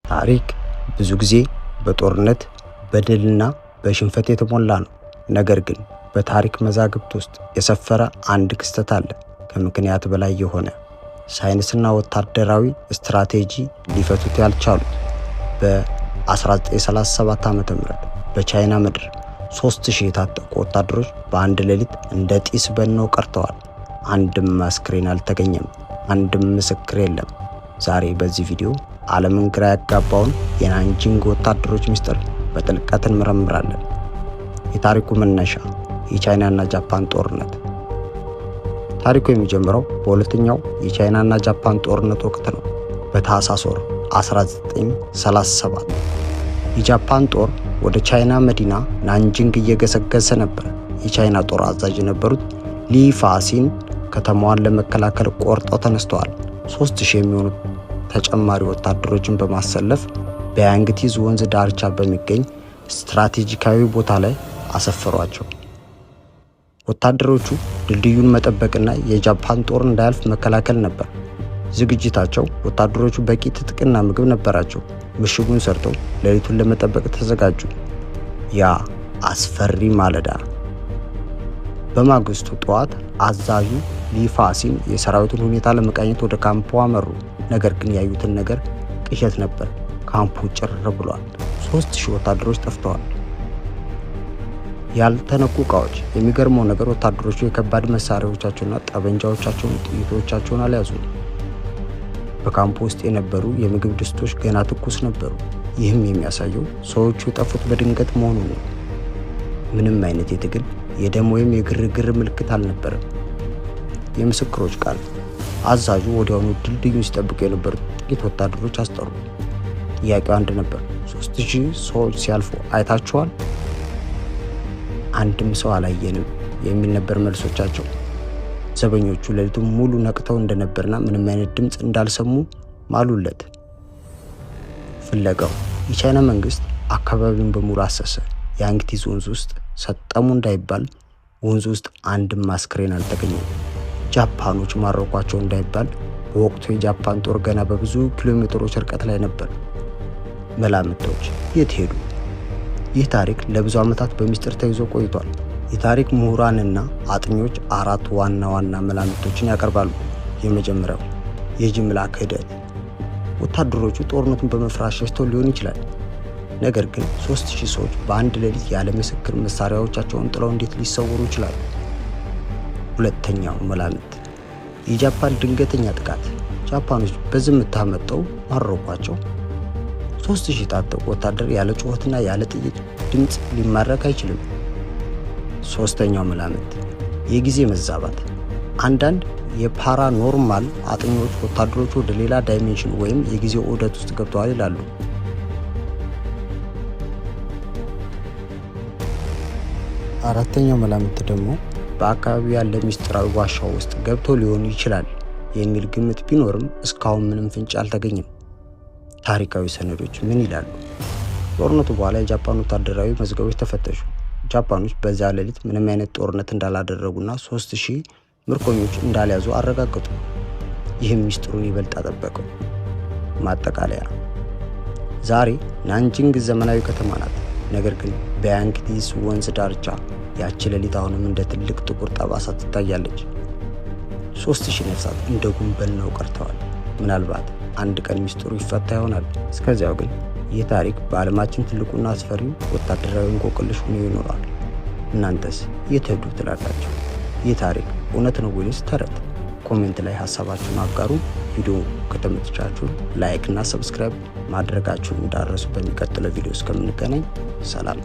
ታሪክ ብዙ ጊዜ በጦርነት፣ በድልና በሽንፈት የተሞላ ነው። ነገር ግን በታሪክ መዛግብት ውስጥ የሰፈረ አንድ ክስተት አለ፣ ከምክንያት በላይ የሆነ፣ ሳይንስና ወታደራዊ ስትራቴጂ ሊፈቱት ያልቻሉት። በ1937 ዓ.ም በቻይና ምድር 3000 የታጠቁ ወታደሮች በአንድ ሌሊት እንደ ጢስ በነው ቀርተዋል። አንድም አስክሬን አልተገኘም። አንድም ምስክር የለም። ዛሬ በዚህ ቪዲዮ ዓለምን ግራ ያጋባውን የናንጂንግ ወታደሮች ምስጢር በጥልቀት እንመረምራለን። የታሪኩ መነሻ የቻይናና ጃፓን ጦርነት። ታሪኩ የሚጀምረው በሁለተኛው የቻይናና ጃፓን ጦርነት ወቅት ነው። በታህሳስ ወር 1937 የጃፓን ጦር ወደ ቻይና መዲና ናንጂንግ እየገሰገሰ ነበር። የቻይና ጦር አዛዥ የነበሩት ሊ ፋሲን ከተማዋን ለመከላከል ቆርጠው ተነስተዋል። 3000 የሚሆኑ ተጨማሪ ወታደሮችን በማሰለፍ በያንግቲዝ ወንዝ ዳርቻ በሚገኝ ስትራቴጂካዊ ቦታ ላይ አሰፈሯቸው። ወታደሮቹ ድልድዩን መጠበቅና የጃፓን ጦር እንዳያልፍ መከላከል ነበር ዝግጅታቸው። ወታደሮቹ በቂ ትጥቅና ምግብ ነበራቸው። ምሽጉን ሰርተው ሌሊቱን ለመጠበቅ ተዘጋጁ። ያ አስፈሪ ማለዳ። በማግስቱ ጠዋት አዛዡ ሊፋሲን የሰራዊቱን ሁኔታ ለመቃኘት ወደ ካምፑ አመሩ። ነገር ግን ያዩትን ነገር ቅዠት ነበር። ካምፑ ጭር ብሏል። 3000 ወታደሮች ጠፍተዋል። ያልተነኩ እቃዎች። የሚገርመው ነገር ወታደሮቹ የከባድ መሳሪያዎቻቸውና ጠመንጃዎቻቸውን፣ ጥይቶቻቸውን አልያዙም። በካምፑ ውስጥ የነበሩ የምግብ ድስቶች ገና ትኩስ ነበሩ። ይህም የሚያሳየው ሰዎቹ የጠፉት በድንገት መሆኑን ነው። ምንም አይነት የትግል፣ የደም ወይም የግርግር ምልክት አልነበረም። የምስክሮች ቃል። አዛዡ ወዲያውኑ ድልድዩን ሲጠብቁ የነበሩት ጥቂት ወታደሮች አስጠሩ። ጥያቄው አንድ ነበር። 3000 ሰዎች ሲያልፉ አይታችኋል? አንድም ሰው አላየንም የሚል ነበር መልሶቻቸው። ዘበኞቹ ሌሊቱን ሙሉ ነቅተው እንደነበርና ምንም አይነት ድምፅ እንዳልሰሙ ማሉለት። ፍለጋው። የቻይና መንግስት አካባቢውን በሙሉ አሰሰ። የያንግቲዝ ወንዝ ውስጥ ሰጠሙ እንዳይባል ወንዝ ውስጥ አንድም አስክሬን አልተገኘም። ጃፓኖች ማረኳቸው እንዳይባል በወቅቱ የጃፓን ጦር ገና በብዙ ኪሎ ሜትሮች ርቀት ላይ ነበር። መላምቶች የት ሄዱ? ይህ ታሪክ ለብዙ ዓመታት በሚስጥር ተይዞ ቆይቷል። የታሪክ ምሁራንና አጥኚዎች አራት ዋና ዋና መላምቶችን ያቀርባሉ። የመጀመሪያው የጅምላ ክህደት። ወታደሮቹ ጦርነቱን በመፍራት ሸሽተው ሊሆን ይችላል። ነገር ግን 3000 ሰዎች በአንድ ሌሊት ያለ ምስክር መሳሪያዎቻቸውን ጥለው እንዴት ሊሰወሩ ይችላሉ? ሁለተኛው መላምት የጃፓን ድንገተኛ ጥቃት። ጃፓኖች በዝምታ መጥተው ማረኳቸው። 3000 የታጠቁ ወታደር ያለ ጩኸትና ያለ ጥይት ድምፅ ሊማረክ አይችልም። ሶስተኛው መላምት የጊዜ መዛባት። አንዳንድ የ paranormal አጥኚዎች ወታደሮቹ ወደ ሌላ dimension ወይም የጊዜ ዑደት ውስጥ ገብተዋል ይላሉ። አራተኛው መላምት ደግሞ በአካባቢው ያለ ምስጢራዊ ዋሻ ውስጥ ገብቶ ሊሆኑ ይችላል የሚል ግምት ቢኖርም እስካሁን ምንም ፍንጭ አልተገኘም። ታሪካዊ ሰነዶች ምን ይላሉ? ጦርነቱ በኋላ የጃፓን ወታደራዊ መዝገቦች ተፈተሹ። ጃፓኖች በዚያ ሌሊት ምንም አይነት ጦርነት እንዳላደረጉና 3000 ምርኮኞች እንዳልያዙ አረጋገጡ። ይህም ሚስጥሩን ይበልጥ አጠበቀው። ማጠቃለያ። ዛሬ ናንጂንግ ዘመናዊ ከተማ ናት። ነገር ግን በያንግቲዝ ወንዝ ዳርቻ ያቺ ሌሊት አሁንም እንደ ትልቅ ጥቁር ጠባሳ ትታያለች። 3000 ነፍሳት እንደ ጉም በነው ቀርተዋል። ምናልባት አንድ ቀን ሚስጥሩ ይፈታ ይሆናል። እስከዚያው ግን ይህ ታሪክ በዓለማችን ትልቁና አስፈሪው ወታደራዊ እንቆቅልሽ ሆኖ ይኖራል። እናንተስ የት ሄዱ ትላላችሁ? ይህ ታሪክ እውነት ነው ወይንስ ተረት? Comment ላይ ሀሳባችሁን አጋሩ። ቪዲዮ ከተመቻችሁ like እና subscribe ማድረጋችሁን እንዳትረሱ። በሚቀጥለው ቪዲዮ እስከምንገናኝ ሰላም።